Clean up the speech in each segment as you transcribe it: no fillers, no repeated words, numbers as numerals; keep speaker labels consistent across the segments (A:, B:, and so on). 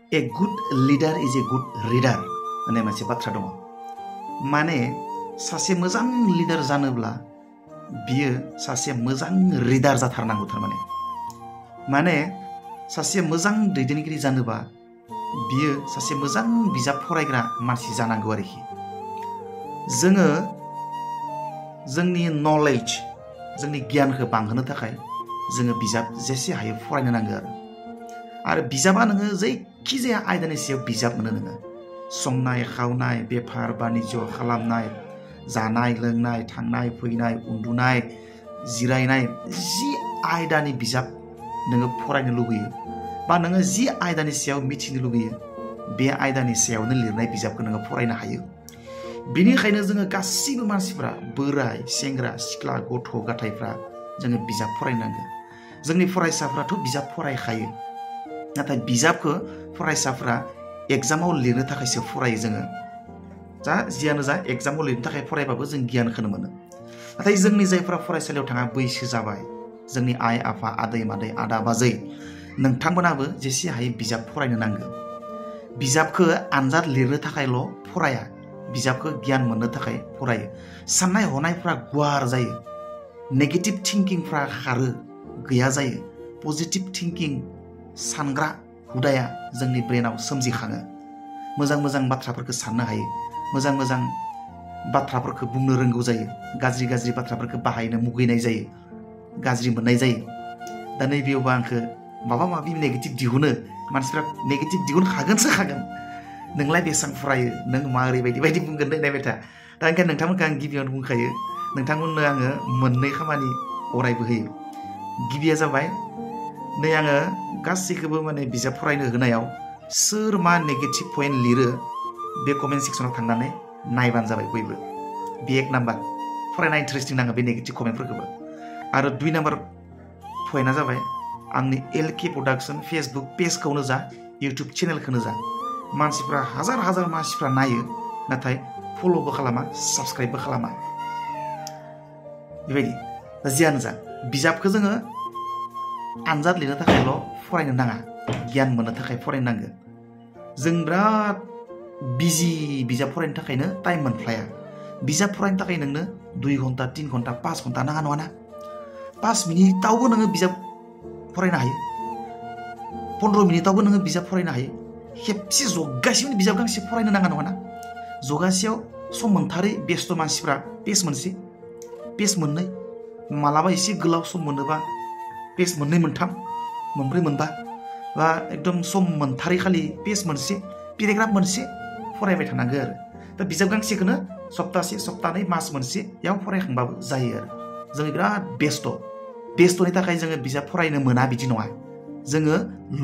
A: A good leader is a good reader होननाय मोनसे बाथ्रा दङ माने सासे मोजां लिडार जानोब्ला बियो सासे मोजां रिडार जाथारनांगौ थारमाने माने सासे मोजां दैदेनगिरि जानोबा बियो सासे मोजां बिजाब फरायग्रा मानसि जानांगौ आरोखि जोङो जोंनि नलेज जोंनि गियानखौ बांहोनो थाखाय जोङो बिजाब जेसे हायो फरायनो नांगौ आरो बिजाबा नोङो जायखिजाया आयदानि सायाव बिजाब मोनो नोङो संनाय खावनाय बेफार बानिज्य खालामनाय जानाय लोंनाय थांनाय फैनाय उन्दुनाय जिरायनाय जि आयदानि बिजाब नोङो फरायनो लुबैयो बा नोङो जि आयदानि सायाव मिथिनो लुबैयो बे आयदानि सायावनो लिरनाय बिजाबखौ नोङो फरायनो हायो बिनिखायनो जोङो गासिबो मानसिफ्रा बोराय सेंग्रा सिख्ला गथ' गथायफ्रा जोङो बिजाब फरायनांगौ जोंनि फरायसाफ्राथ' बिजाब फरायखायो नाथाय बिजाबखौ फरायसाफ्रा एग्जामाव लिरनो थाखायसो फरायो जोङो जा जियानो जा एग्जामाव लिरनो थाखाय फरायबाबो जों गियानखौनो मोनो नाथाय जोंनि जायफ्रा फरायसालियाव थाङा बैसो जाबाय जोंनि आइ आफा आदै मादै आदा बाजै नोंथांमोनाबो जेसे हायो बिजाब फरायनो नांगौ बिजाबखौ आनजाद लिरनो थाखायल' फराया बिजाबखौ गियान मोननो थाखाय फरायो साननाय हनायफ्रा गुवार जायो नेगेटिभ थिंकिंफ्रा खारो गैया जायो पजिटिभ थिंकिं सानग्रा हुदाया जोंनि ब्रेनाव सोमजिखाङो मोजां मोजां बाथ्राफोरखौ साननो हायो मोजां मोजां बाथ्राफोरखौ बुंनो रोंगौ जायो गाज्रि गाज्रि बाथ्राफोरखौ बाहायनो मुगैनाय जायो गाज्रि मोननाय जायो दा नैबेयावबा आंखौ माबा माबि नेगेटिभ दिहुनो मानसिफ्रा नेगेटिभ दिहुनखागोनसो खागोन नोंलाय बेसेबां फरायो नों मा ओरैबायदि बायदि बुंगोन नायबाय था दा ओंखायनो नोंथांमोनखौ आं गिबियावनो बुंखायो नोंथांमोननो आङो मोननै खामानि अरायबो होयो गिबिया जाबाय नै आङो गासैखौबो माने बिजाब फरायनो होनायाव सोर मा नेगेटिभ पइन्ट लिरो बे कमेन्ट सेक्सनाव थांनानै नायबानो जाबाय बयबो बे एक नाम्बार फरायनाय इन्टारेस्टिं नाङो बे नेगेटिभ कमेन्टफोरखौबो आरो दुइ नाम्बार पइन्टआ जाबाय आंनि एलके प्रडाक्शन फेसबुक पेजखौनो जा इउटुब चेनेलखौनो जा मानसिफ्रा हाजार हाजार मानसिफ्रा नायो नाथाय फल'बो खालामा साबस्क्राइबबो खालामा बेबायदि जियानो जा बिजाबखौ जोङो आनजाद लिरनो थाखायल' फरायनो नाङा गियान मोननो थाखाय फरायनांगौ जों बिराद बिजि बिजाब फरायनो थाखायनो टाइम मोनफ्लाया बिजाब फरायनो थाखाय नोंनो 2 घन्टा 3 घन्टा 5 घन्टा नाङा नङाना 5 मिनिटावबो नोङो बिजाब फरायनो हायो 15 मिनिटावबो नोङो बिजाब फरायनो हायो खेबसे जगासेयावनो बिजाब गांसे फरायनो नाङा नङाना जगासेयाव सम मोनथारै बेस्थ' मानसिफ्रा पेज मोनसे पेज मोननै मालाबा एसे गोलाव सम मोनोबा पेज मोननै मोनथाम मोनब्रै मोनबा बा एकदम सम मोनथारै खालि पेज मोनसे पेराग्राफ मोनसे फरायबाय थानांगौ आरो दा बिजाब गांसेखौनो सप्तासे सप्तानै मास मोनसेयाव फरायखांबाबो जायो आरो जों बिराद बेस्थ'नि थाखाय जोङो बिजाब फरायनो मोना बिदि नङा जोङो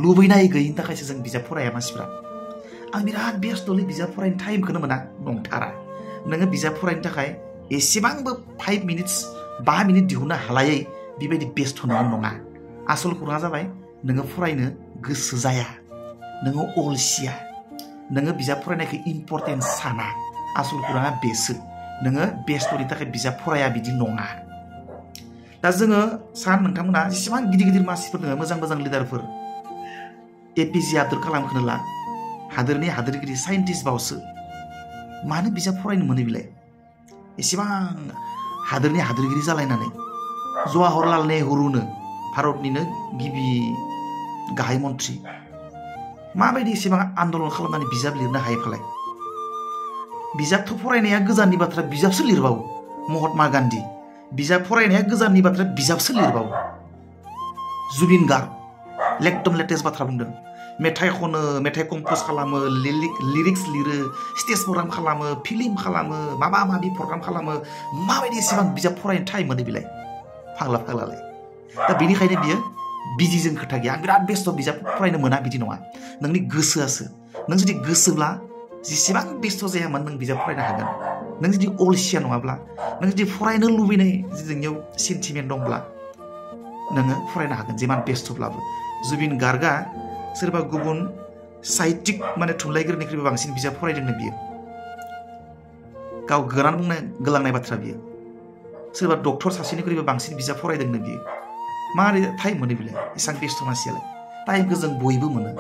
A: लुबैनाय गैयिनि थाखायसो जों बिजाब फराया मानसिफ्रा आं बिराद बेस्थ'लै बिजाब फरायनो टाइमखौनो मोना नंथारा नोङो बिजाब फरायनो थाखाय एसेबांबो 5 मिनिट्स 5 मिनिट दिहुननो हालायै बेबायदि बेस्थ' नङा आसल खौराङा जाबाय नोङो फरायनो गोसो जाया नोङो अलसिया नोङो बिजाब फरायनायखौ इम्पर्टेन्ट साना आसल खौराङा बेसो नोङो बेस्थ'नि थाखाय बिजाब फराया बिदि नङा दा जोङो नोंथांमोना जेसेबां गिदिर गिदिर मानसिफोर दङ मोजां मोजां लिडारफोर एपिजे आब्दुल कालामखौनो ला हादोरनि हादोरगिरि साइन्टिस्ट बावसो मानो बिजाब फरायनो मोनो बिलाय एसेबां हादोरनि हादोरगिरि जालायनानै जवाहरलाल नेहरुनो भारतनिनो गिबि गाहाय मन्त्रि माबायदि एसेबां आन्दलन खालामनानै बिजाब लिरनो हायो फालाय बिजाबथ' फरायनाया गोजाननि बाथ्रा बिजाबसो लिरबावो महात्मा गान्धी बिजाब फरायनाया गोजाननि बाथ्रा बिजाबसो लिरबावो जुबिन गार्ग एकदम लेटेस्ट बाथ्रा बुंदों मेथाइ खनो मेथाइ कम्प'ज खालामो लिरिक्स लिरो स्टेज प्रग्राम खालामो फिल्म खालामो माबा माबि प्रग्राम खालामो माबायदि एसेबां बिजाब फरायनो टाइम मोनो बिलाय फाग्लालाय दा बेनिखायनो बियो बिजिजों खोथा गैया आं बिराद बेस्थ' बिजाब फरायनो मोना बिदि नङा नोंनि गोसोआसो नों जुदि गोसोब्ला जेसेबां बेस्थ' जायामोन नों बिजाब फरायनो हागोन नों जुदि अलसिया नङाब्ला नों जुदि फरायनो लुबैनाय नोंनियाव सेन्टिमेन्ट दंब्ला नोङो फरायनो हागोन जिमान बेस्थ'ब्लाबो जुबिन गार्गआ सोरबा गुबुन साहित्यिक माने थुनलाइगिरिनिख्रुइबो बांसिन बिजाब फरायदोंनो बियो गाव गोरान बुंनाय गोलांनाय बाथ्रा बियो सोरबा डक्टर सासेनिख्रुइबो बांसिन बिजाब फरायदोंनो बियो मारै टाइम मोनो बिलाय एसेबां बेस्थ' मानसियालाय टाइमखौ जों बयबो मोनो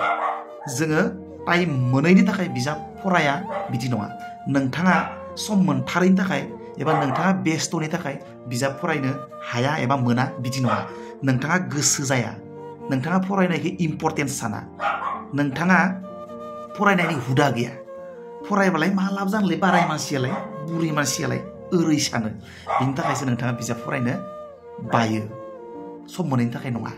A: जोङो टाइम मोनैनि थाखाय बिजाब फराया बिदि नङा नोंथाङा सम मोनथारैनि थाखाय एबा नोंथाङा बेस्थ'नि थाखाय बिजाब फरायनो हाया एबा मोना बिदि नङा नोंथाङा गोसो जाया नोंथाङा फरायनायखौ इम्परटेन्स साना नोंथाङा फरायनायनि हुदा गैया फरायबालाय मा लाब जानोलै बाराय मानसियालाय बुरै मानसियालाय ओरै सानो बिनि थाखायसो नोंथाङा बिजाब फरायनो बायो सम मोनैनि थाखाय नङा